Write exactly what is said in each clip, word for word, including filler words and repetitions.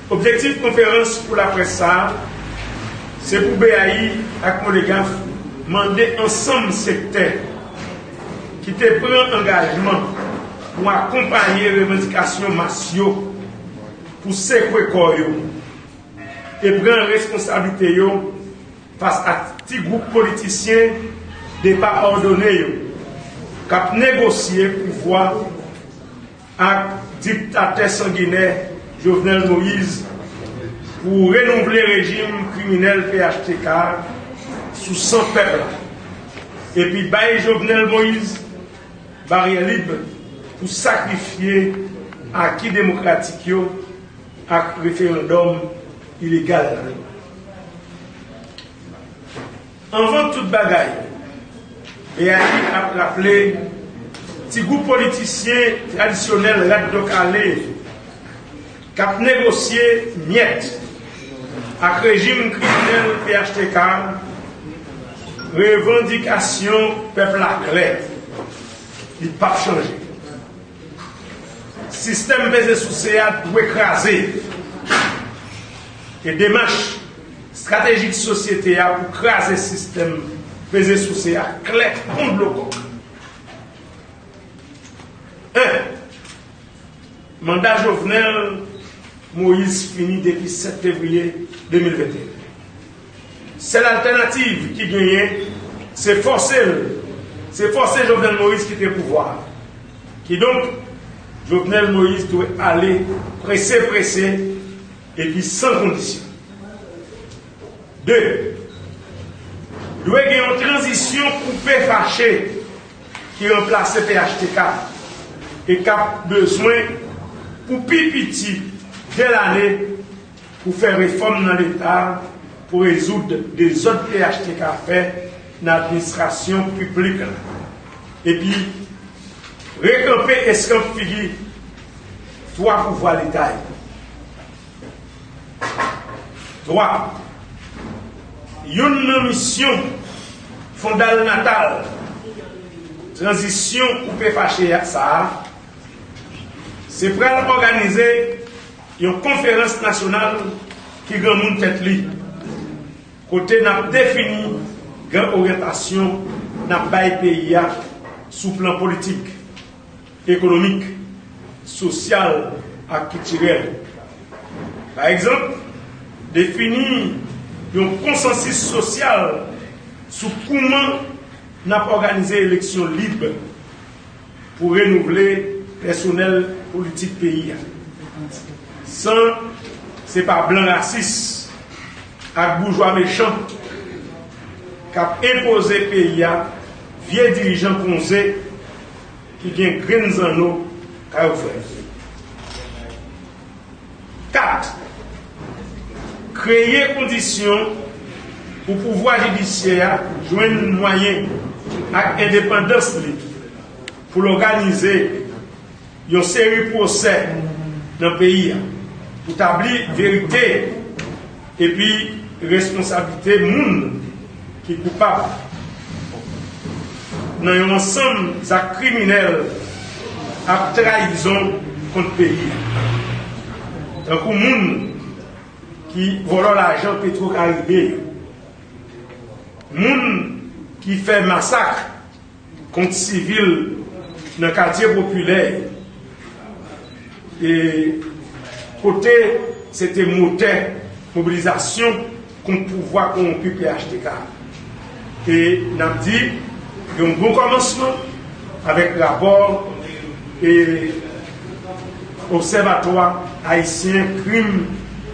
Objektif konferans pou laprès sa a, se pou B A I ak Monegaf mande ansanm sektè ki te pran angajman pou akonpaye revandikasyon mas yo, pou sekwe kò yo e pran responsablite yo fas ak ti gwoup politisyen depa òdone yo k ap negosye pouvwa ak diktatè sanginè Jovenel Moïse pou renouvle rejim kriminèl P H T K sou san pèp la, epi bay Jovenel Moïse baryè lib pou sakrifye aki demokratik yo ak referandòm ilegal la. Anvan tout bagay, B A I ap raple ti gwoup politisyen tradisyonèl Radòt Kale k ap negosye myèt ak rejim kriminèl P H T K, revandikasyon pèp la klè, li p ap chanje. Sistèm peze souse a dwe kraze. E demach estratejik sosyete a pou kraze sistèm peze souse a klè kon dlo kòk. En, manda Jovenel Moïse fini depi sèt fevriye de mil venteyen. Sèl altènativ ki genyen, se fòse l, se fòse Jovenel Moïse kite pouvwa a. Kidonk, Jovenel Moïse dwe ale prese prese epi san kondisyon. De, dwe gen yon tranzisyon koupe fache ki ranplase P H T K e k ap bezwen pou pi piti de lane pou fè refòm nan Leta pou rezoud dezòd P H T K fè nan administrasyon piblik la, epi rekanpe eskanp figi twa pouvwa Leta yo. Twa, youn nan misyon fondalnatal tranzisyon koupe fache sa a, se pral òganize yon konferans nasyonal ki granmoun tèt li, kote n ap defini gran oryantasyon n ap bay peyi a sou plan politik, ekonomik, sosyal ak kiltirèl. Pa egzanp, defini yon konsansis sosyal sou kouman n ap òganize eleksyon lib pou renouvle pèsonèl politik peyi a, san se pa blan rasis ak boujwa mechan k ap enpoze peyi a vye dirijan konze ki gen grenn zanno kay ofè. Kat, kreye kondisyon pou pouvwa jidisyè a jwenn mwayen ak endepandans li pou l òganize yon seri pwosè nan peyi a pou tabli verite epi responsablite moun ki koupab nan yon ansanm zak kriminèl ak trayizon kont peyi a, tankou moun ki vòlò lajan Petro Karibe yo, moun ki fè masak kont sivil nan katye popilè, e kote se te motè mobilizasyon kont pouvwa kowonpi P H T K. E n ap di, yon bon kòmansman avèk rapò e Obsèvatwa Ayisyen Krim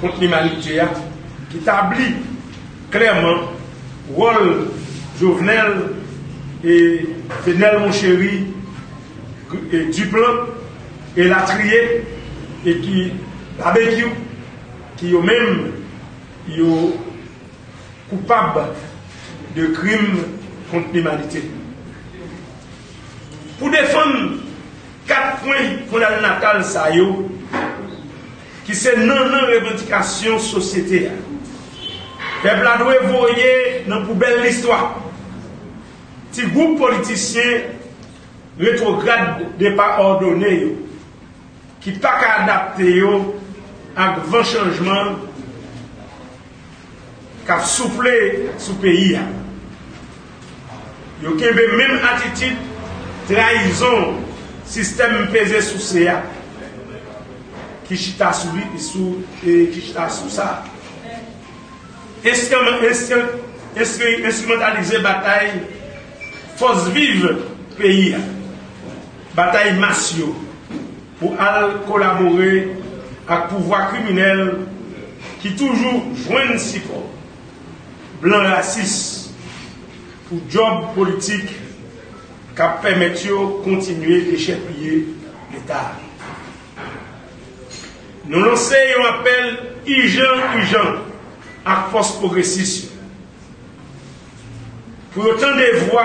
kont Limanite a, ki tabli klèman wòl Jovenel e Fenel Monchéry, e Duplan, elatriye, e ki Babekyou, ki yo menm, yo koupab de krim kont limanite. Pou defann kat pwen fondalnatal sa yo, ki se nannan revandikasyon sosyete a, pèp la dwe voye nan poubèl listwa ti gwoup politisyen retwograd depa òdone yo, ki pa ka adapte yo ak van chanjman k ap soufle sou peyi a. Yo kenbe menm atitid trayizon sistèm peze souse a ki chita sou li, sou, e, ki chita sou sa. Enstriman-, enstri-, enstri-, enstrimantalize batay fòs viv peyi a, batay mas yo, pou al kolabore ak pouvwa kriminèl ki toujou jwenn sipò blan rasis pou djòb politik k ap pèmèt yo kontinye dechèpiye Leta a. Nou lanse yon apèl ijan, ijan ak fòs pwogresis yo pou yo tande vwa,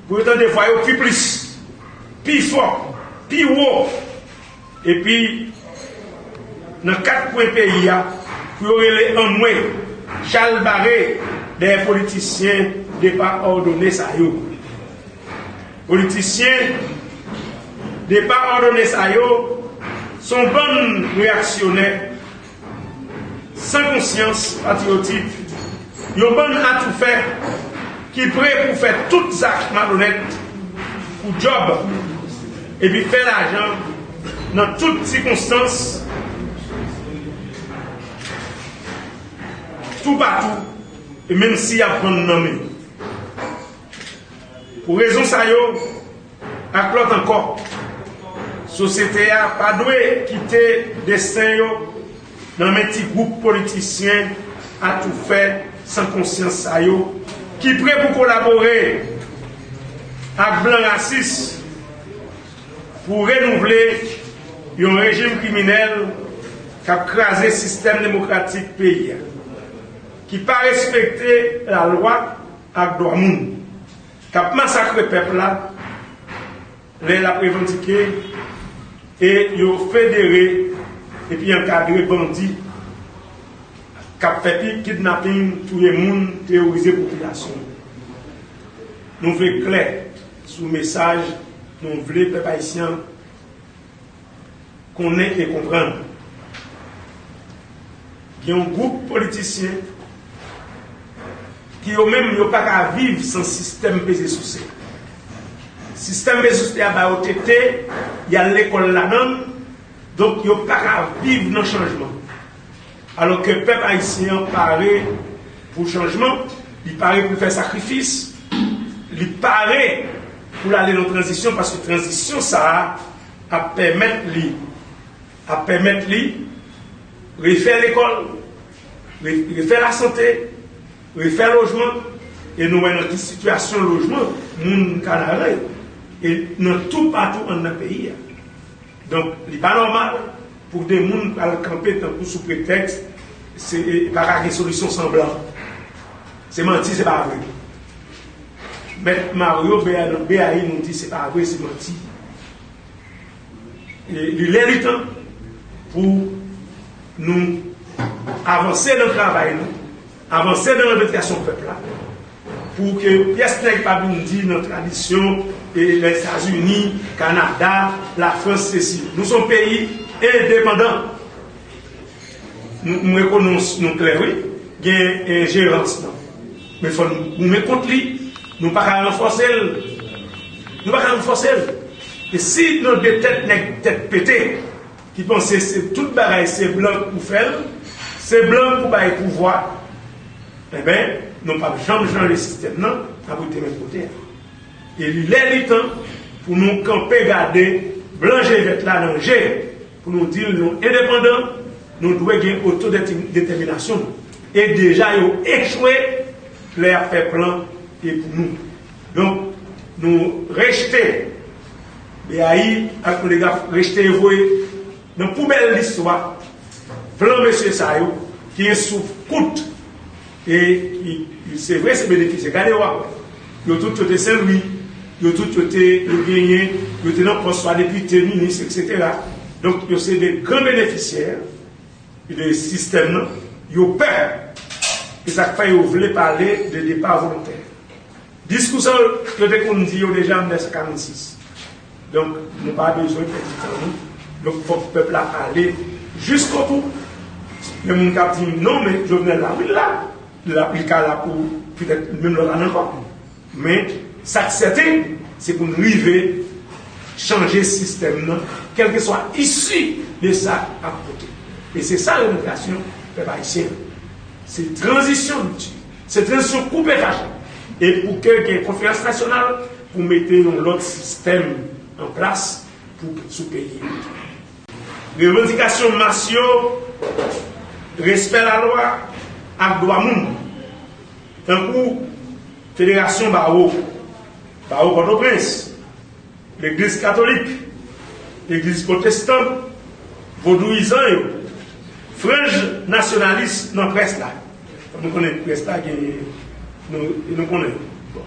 pou yo tande vwa yo pi plis, pi fò, pi wo, epi nan kat kwen peyi a, pou yo rele anmwe, chalbare dèyè politisyen depa òdone sa yo. Politisyen depa òdone sa yo se yon bann reyaksyonè san konsyans patriyotik, yon bann atoufè ki pre pou fè tout zak malonèt pou djòb epi fè lajan nan tout sikonstans, toupatou, e menm si y ap vann nanm yo. Pou rezon sa yo, ak lòt ankò, sosyete a pa dwe kite desten yo nan men ti gwoup politisyen atoufè san konsyans sa yo ki pre pou kolabore ak blan rasis pou renouvle yon rejim kriminèl k ap kraze sistèm demokratik peyi a, ki pa respekte lalwa ak dwa moun, k ap masakre pèp la lè l ap revandike, e yo federe epi ankadre bandi k ap fè pi-, kidnaping, touye moun, teworize popilasyon. Nou vle klè sou mesaj nou vle pèp ayisyen an konnen e konprann. Gen yon gwoup politisyen ki yo menm yo pa ka viv san sistèm peze souse. Sistèm peze souse a ba yo tete, y al lekòl ladan l, donk yo pa ka viv nan chanjman. Alòske pèp ayisyen an pare pou chanjman, li pare pou fè sakrifis, li pare pou l ale nan tranzisyon, paske tranzisyon sa a ap pèmèt li, ap pèmèt li refè lekòl, re-, refè lasante, refè lojman, e nou wè nan ki sitiyasyon lojman moun Kanaren, e nan toupatou anndan peyi a. Donk, li pa nòmal pou de moun pral kanpe tankou sou pretèks se, e, pa ka gen solisyon san blan. Se manti, se pa vre. Mèt Mario Be-, nan B A I nou di se pa vre, se manti. E li lè li tan pou nou avanse nan travay nou, avanse nan revandikasyon pèp la, pou ke pyès nèg pa vin di nan tradisyon e Lèzetazini, Kanada, Lafrans, sesi. Nou se yon peyi endepandan. Nou, m rekonèt nou klè, wi. Gen enjerans nan. Men fò n goumen kont li. Nou pa ka ranfòse l. Nou pa ka ranfòse l. E si nan de tèt nèg tèt pete, ki panse se tout bagay se blan k pou fè l, se blan k pou bay pouvwa, enben, nou p ap janm chanje sistèm nan, n ap rete menm kote a. E li lè li tan pou nou kanpe gade blan je vèt la nan je, pou nou di l nou endepandan, nou dwe gen otodetèminasyon nou. E deja yo echwe lè y ap fè plan e pou nou. Donk, nou rejte, B A I ak Polygraph rejte yo voye nan poubèl listwa plan mesye sa yo ki gen souf kout e ki, se vre, se benefisyè. Gade yo ap wè. Yo tout yo te Senlwi, yo tout yo te, yo genyen, yo te nan pòs swa depite, minis, etsetera. Donk, yo se de gran benefisyè de sistèm nan. Yo pè. E sa k fè yo vle pale de depa volontè. Diskou sa yo, yo te konn di yo deja an mil nèf san karannsis. Donk, nou pa bezwen pèdi tan nou. Donk, fòk pèp la ale Jiskobou. Gen moun k ap di m, "Non, men Jovenel la, wi, l la. L la, li ka la pou petèt menm lòt ane ankò." Men, sa k sèten, se pou n rive chanje sistèm nan, kèlkeswa isi de sa k ap pote. E se sa revandikasyon pèp ayisyen an. Se tranzisyon ripti, se tranzisyon koupe fache. E pou ke gen konferans nasyonal pou mete yon lòt sistèm an plas pou, sou peyi a. Revandikasyon mas yo, respè lalwa ak dwa moun, tankou Federasyon Bawo, Bawo Pòtoprens, Legliz Katolik, Legliz Pwotestan, Vodouyizan yo, franj nasyonalis nan près la. Nou konnen près la gen, nou, nou konnen. Bon.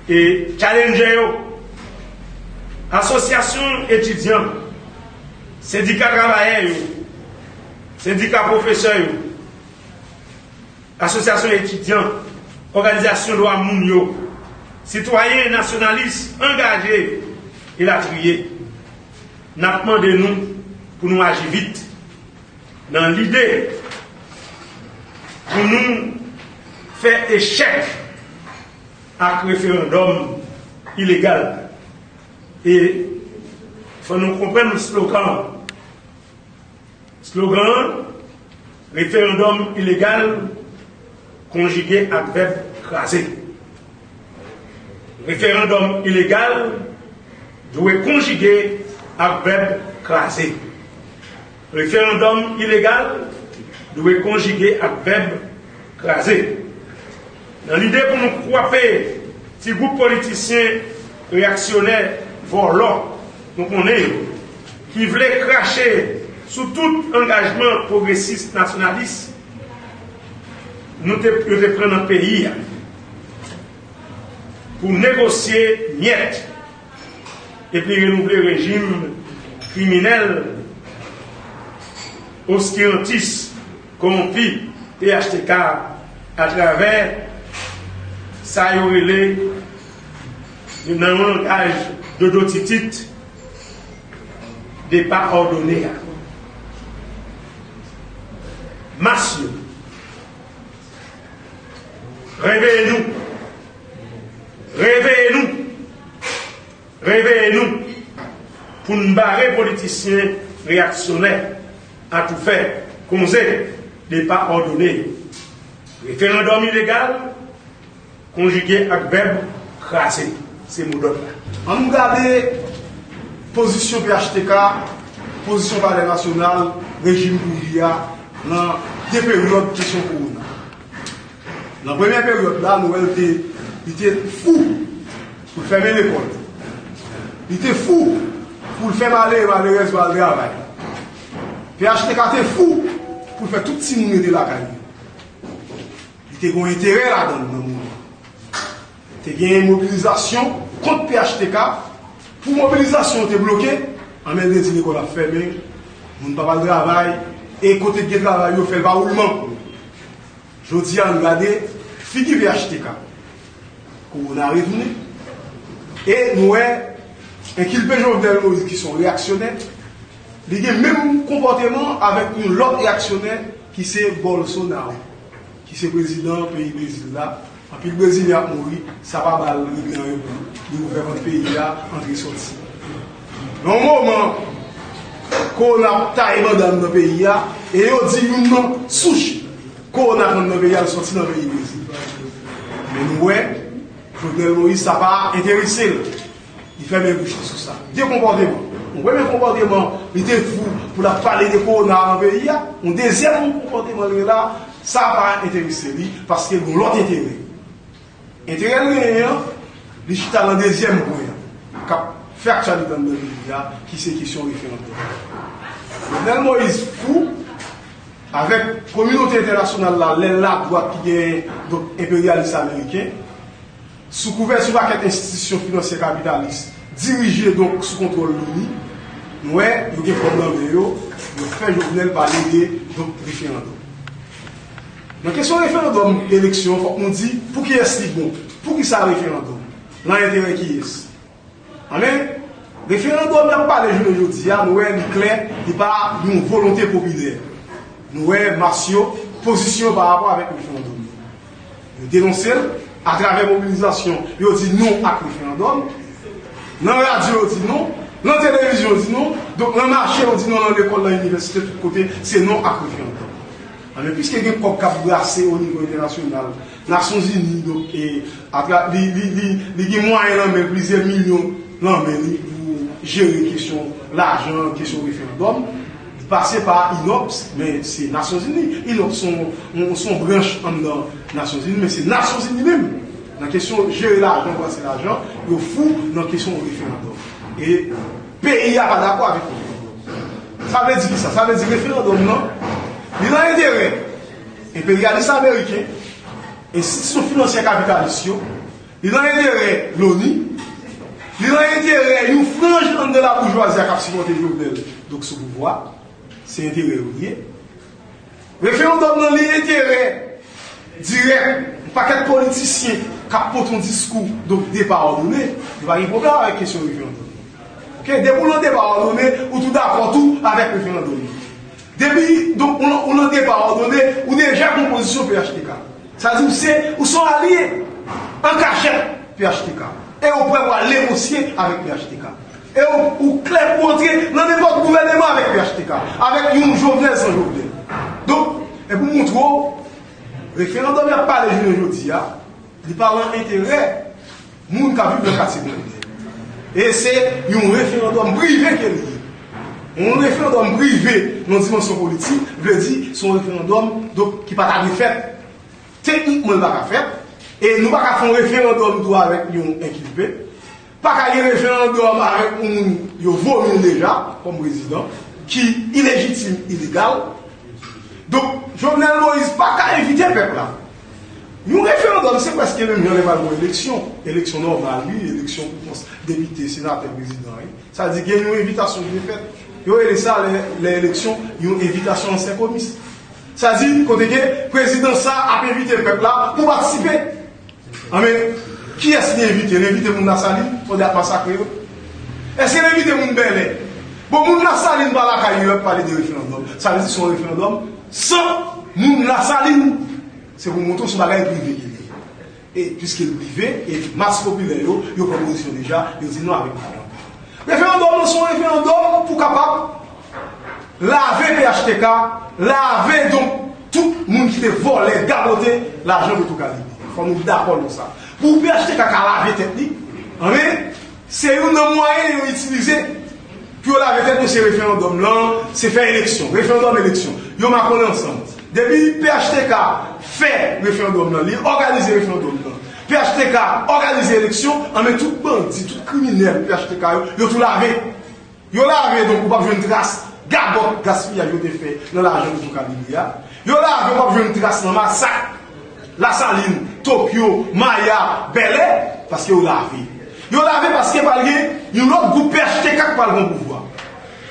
E challenger yo, asosyasyon etidyan, sendika travayè yo, sendika pwofesè yo, asosyasyon etidyan, òganizasyon dwa moun yo, sitwayen nasyonalis angaje, elatriye. N ap mande nou pou nou aji vit nan lide pou nou fè echèk ak referandòm ilegal. E fò nou konprann slogan an. Slogan an, referandòm ilegal konjige ak vèb kraze. Referandòm ilegal dwe konjige ak vèb kraze. Referandòm ilegal dwe konjige ak vèb kraze. Nan lide pou nou kwape ti gwoup politisyen reyaksyonè vòlò nou konnen yo, ki vle krache sou tout angajman pwogresis nasyonalis nou te, yo te pran nan peyi a pou negosye myèt epi renouvle rejim kriminèl, oskirantis, kowonpi P H T K atravè sa yo rele, nan yon langaj Dodo Titit, depa òdone a. Mas yo, reveye nou! Reveye nou! Reveye nou pou n bare politisyen reyaksyonè, atoufè, konze, depa òdone yo. Referandòm ilegal konjige ak vèb kraze. Se modòd la. Ann gade pozisyon P H T K, pozisyon Palè Nasyonal, rejim Bouyi a nan de peryòd kesyon kowona. Nan premyè peryòd la, nou wè l te, li te fou pou l fèmen lekòl. Li te fou pou l fè malere, malerèz yo al travay. P H T K te fou pou l fè tout timoun rete lakay yo. Li te gen yon enterè ladan l nan moman. Te gen mobilizasyon kont P H T K. Pou mobilizasyon te bloke, anben l te di lekòl ap fèmen, moun p ap al travay, e kote k gen travay yo fè l pa woulman. Jodi a, nou gade figi P H T K. Kowona retounen. E nou wè enkilpe Jovenel Moïse ki se yon reyaksyonè, li gen menm konpòteman avèk yon lòt reyaksyonè ki se Bolsonaro, ki se prezidan peyi Brezil la. Anpil Brezilyen ap mouri, sa pa ba l regle anyen pou li. Li ouvè vant peyi a, antre sòti. Nan yon moman, kowona ap taye banda anndan peyi a, e yo di youn nan souch kowona k anndan peyi a, l sòti nan peyi Brezil. Men nou wè, Jovenel Moïse, sa pa enterese l. Li fèmen bouch li sou sa. De konpòteman. Yon premye konpòteman, li te fou pou l ap pale de kowona nan peyi a. Yon dezyèm konpòteman li gen la, sa pa enterese li, paske l gen yon lòt enterè. Enterè l genyen an, li chita nan dezyèm pwen an, k ap fè aktyalite anndan peyi a, ki se kesyon referandòm. Jovenel Moïse fou avèk kominote entènasyonal la, lè ladwat ki genyen, donk, enperyalis ameriken, sou kouvèti yon pakèt enstitisyon finansyè kapitalis dirije, donk, sou kontwòl loni, nou wè, yo gen pòm nan men yo, yo fè Jovenel pale de, donk, referandòm. Nan kesyon referandòm, eleksyon, fòk nou di pou kiyès li bon, pou ki sa referandòm, nan enterè kiyès. Anben, Referandòm y ap pale jounen jodi a, nou wè li klè, li pa yon volonte popilè. Nou wè mas yo, pozisyon yo pa rapò avèk referandòm nan. Yo denonse l atravè mobilizasyon, yo di non ak referandòm. Nan radyo, yo di non. Nan televizyon, yo di non. Donk, nan mache, yo di non. Nan lekòl, nan inivèsite, tout kote, se non ak referandòm. Anben, piske gen kòb k ap brase o nivo entènasyonal, Nasyonzini, donk, e, atra, li, li, li, li gen mwayen nan men, plizyè milyon nan men li pou jere kesyon lajan, kesyon referandòm. Li pase pa inops, men se Nasyonzini. Inops se yon, yon, se yon branch anndan Nasyonzini, men se Nasyonzini menm. Nan kesyon jere lajan, brase lajan, yo fou nan kesyon referandòm. E peyi a pa dakò avèk referandòm. Sa vle di ki sa? Sa vle di referandòm nan, li nan enterè enperyalis ameriken, enstitisyon finansyè kapitalis yo, li nan enterè loni, li nan enterè yon franj anndan laboujwazi a k ap sipòte Jovenel, donk sou pouvwa, se enterè yo li ye. Referandòm nan li enterè dirèk yon pakèt politisyen k ap pote yon diskou, donk depa òdone, yo pa gen pwoblèm avèk kesyon referandòm. Ok, depi w nan depa òdone, ou tou dakò tou avèk referandòm. Depi, donk, ou nan, ou nan depa òdone, ou deja gen yon pozisyon P H T K. Sa di ou se, ou se yon alye an kachèt P H T K. E ou prè pou al negosye avèk P H T K. E ou, ou klè pou antre nan nenpòt gouvèneman avèk P H T K, avèk yon Jovenel san Jovenel. Donk, e pou montre w, referandòm y ap pale jounen jodi a, li pa nan enterè moun k ap viv nan katye popilè. E se yon referandòm prive ke li ye. Yon referandòm prive nan dimansyon politik vle di se yon referandòm, donk, ki pa ta dwe fèt. Teknikman, li pa ka fèt. E nou pa ka fè yon referandòm tou avèk yon enkilpe. Pa ka gen referandòm avèk yon moun yo vomi l deja kòm prezidan, ki ilejitim, ilegal. Donk, Jovenel Moïse pa ka envite pèp la. Yon referandòm, se prèske menm jan lè pral gon eleksyon. Eleksyon nòmal, wi, eleksyon pou pran depite, senatè, prezidan, wi. Sa di gen yon envitasyon ki te fèt. Yo rele sa lè, lè eleksyon, yon envitasyon an senkomis. Sa di, kote ke prezidan sa ap envite pèp la pou patisipe. Anben, kiyès li envite? Li envite moun Lasalin, kote ap masakre yo? Èske li envite moun Bèlè? Bon, moun Lasalin pa lakay yo, y ap pale de referandòm. Sa vle di se yon referandòm san moun Lasalin. Se pou montre w se yon bagay prive ki li ye. E piske l prive, e mas popilè yo, yo pran pozisyon deja, yo di non avèk referandòm. Referandòm nan se yon referandòm pou kapab lave P H T K, lave donk tout moun ki te vòlè, gagote lajan Petwokaribe. Fò nou dakò nan sa. Pou P H T K ka lave tèt li, anben, se youn nan mwayen yo itilize pou yo lave tèt yo, se referandòm lan, se fè eleksyon. Referandòm, eleksyon. Yo makonnen ansanm. Depi P H T K fè referandòm lan, li òganize referandòm lan, P H T K òganize eleksyon, anben tout bandi, tout kriminèl P H T K yo, yo tou lave. Yo lave, donk ou p ap jwenn tras gagòt, gaspiyaj yo te fè nan lajan Petwokaribe a. Yo lave, ou p ap jwenn tras nan masak Lasalin, Tokyo, Maya, Bèlè, paske yo lave. Yo lave paske pral gen yon lòt gwoup P H T K k pral pran pouvwa.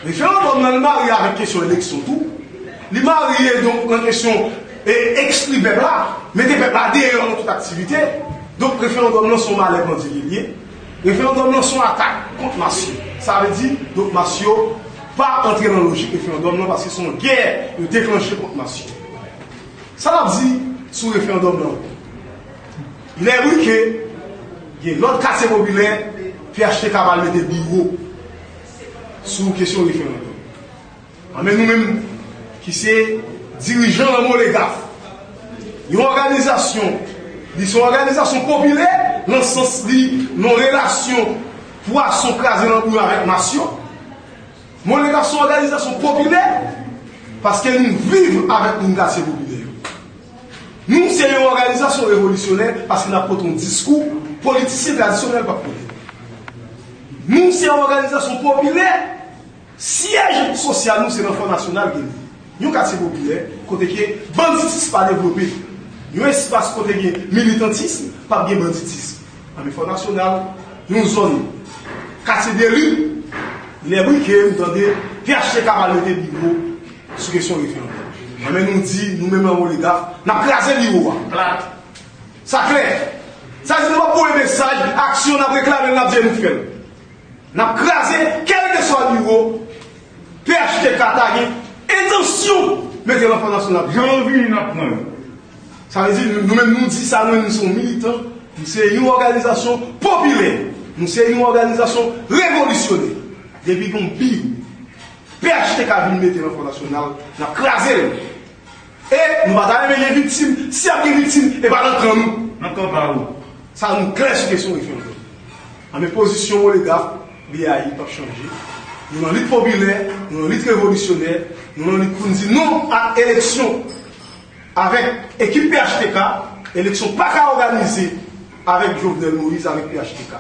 Referandòm nan, li marye avèk kesyon eleksyon tou. Li marye, donk, nan kesyon, e, ekskli pèp la, mete pèp la deyò nan tout aktivite. Donk, referandòm nan se yon malè pandye ke li ye. Referandòm nan se yon atak kont mas yo. Sa vle di, donk, mas yo pa antre nan lojik referandòm nan paske se yon gè yo deklanche kont mas yo. Sa n ap di sou referandòm nan ankò? Lè brike, gen lòt katye popilè, P H T K pral mete biwo sou kesyon referandòm. Anben nou menm ki se dirijan nan Molegaf, yon òganizasyon, li se yon òganizasyon popilè nan sans li nan relasyon pwason kraze nan bouyon avèk mas yo. Molegaf se yon òganizasyon popilè paske nou viv avèk moun katye popilè yo. Nou se yon òganizasyon revolisyonè paske n ap pote yon diskou politisyen tradisyonèl p ap pote. Nou se yon òganizasyon popilè. Syèj sosyal nou se nan Fò Nasyonal ke li ye. Yon katye popilè kote ke banditis pa devlope. Yon espas kote gen militantis, p ap gen banditis. Anben Fò Nasyonal, yon zòn katye de lit, lè brike, m tande P H T K pral mete biwo sou kesyon referandòm. Anben nou di, nou menm nan Molegaf, n ap kraze biwo a. Plat. Sa klè. Sa di nou p ap voye mesaj, aksyon n ap reklame l, n ap di e nou k fè l. N ap kraze kèlkeswa nivo P H T K ta gen entansyon mete nan Fò Nasyonal. Jan yo vini, n ap pran yo. Sa vle di, nou, nou menm nou di sa, nou menm nou se yon militan, nou se yon òganizasyon popilè, nou se yon òganizasyon revolisyonè. Depi gen yon bi P H T K vin mete nan Fò Nasyonal, n ap kraze l. E nou pa ta renmen gen viktim, si ap gen viktim, e pa nan kan nou. Nan kan pa ou. Sa nou klè sou kesyon referandòm. Anben, pozisyon oligaf B A I p ap chanje. Nou nan lit popilè, nou nan lit revolisyonè, nou nan lit pou n di non ak eleksyon avèk ekip P H T K. Eleksyon pa ka òganize avèk Jovenel Moïse, avèk P H T K.